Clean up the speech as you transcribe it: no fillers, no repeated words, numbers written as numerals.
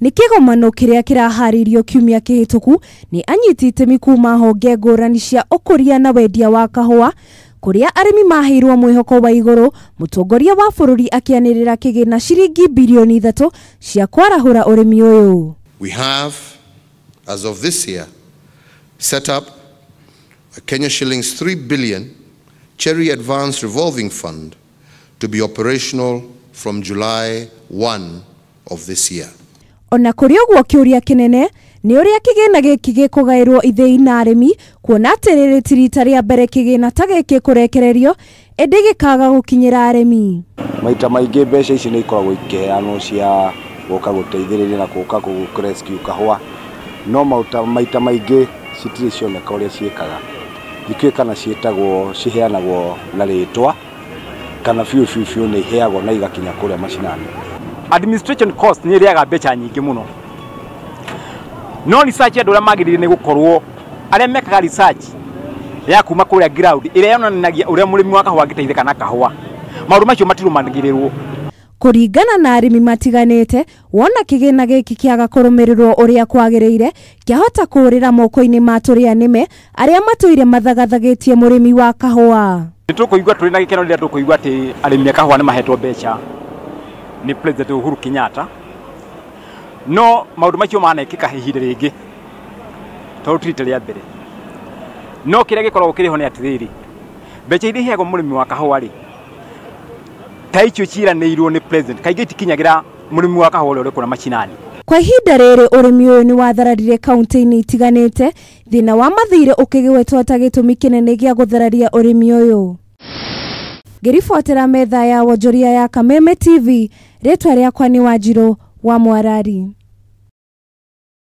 Nĩ kĩgomano kĩrĩa kĩraharĩirio kiumia kĩhĩtũku nĩ anyiti itemi kuma honge ngũrani cia ũkũria na wendia wa kahũa, kũrĩa arĩmi maheirwo mwĩhoko wa igũrũ, mũtongoria wa bũrũri akĩanĩrĩra kĩgĩna ciringi birioni 3 cia kwarahũra ũrĩmi ũyũ. We have, as of this year, set up a Kenya shillings 3 billion Cherry Advance Revolving Fund to be operational from July 1 of this year. Ona kũrĩ ũguo, kĩũria kĩnene nĩ ũrĩa kĩgĩna gĩkĩ gĩkũgaĩrwo ithĩi na arĩmi, kuona atĩ rĩrĩ ti rita rĩa mbere kĩgĩna ta gĩkĩ kũrekererio ĩndĩ gĩkaga gũkinyĩra arĩmi. Maita maingĩ mbeca ici nĩ ikoragwo ikĩheanwo cia gũka gũteithĩrĩria na gũka kũ rescue kahũa, no mauta maita maingĩ citirĩ cioneka ũrĩa ciĩkaga. Ndikĩũĩ kana ciĩtagwo ciheanagwo na rĩtwa kana biũ biũ biũ nĩ iheagwo na igakinya kũrĩa macinani. Administration cost nĩ ĩrĩaga mbeca nyingĩ mũno, no research andũ arĩa magĩrĩire nĩ gũkorwo arĩa mekaga research ya kuma kũrĩa ground ĩrĩa yonanagia ũrĩa mũrĩmi wa kahũa angĩteithĩka na kahũa, maũndũ macio matirũmanagĩrĩrwo. Kũringana na arĩmi matiganĩte, wona kĩgĩna gĩkĩ kĩaga kũrũmĩrĩrwo ũrĩa kwagĩrĩire, kĩahota kũũrĩra moko-inĩ ma tũrĩa nĩme arĩa matũire mathagathagĩtie mũrĩmi wa kahũa. Nĩ tũkũigua tũrĩ na gĩkeno rĩrĩa tũkũigua atĩ arĩmi a kahũa nĩ mahetwo mbeca nĩ President Uhuru Kenyatta, no maũndũ macio manekĩka ihinda rĩngĩ tondũ ti rita rĩa mbere. No kĩrĩa gĩkoragwo kĩrĩ ho nĩ atĩrĩrĩ, mbeca iria iheagwo mũrĩmi wa kahũa rĩ, ta icio ciĩranĩirwo nĩ president, kaingĩ itikinyagĩra mũrĩmi wa kahũa ũrĩa ũrĩ kũrĩa macinani. Kwa ihinda rĩrĩ, ũrĩmi ũyũ nĩ wathararire kaunti-inĩ itiganĩte, thĩna wa mathirĩ ũkĩgwetwo ta gĩtũmi kĩnene gĩa gũthararia ũrĩmi ũyũ. Ngĩribotera metha ya wonjoria ya Kameme TV, rĩtwa rĩakwa nĩ Wanjirũ wa Mwarari.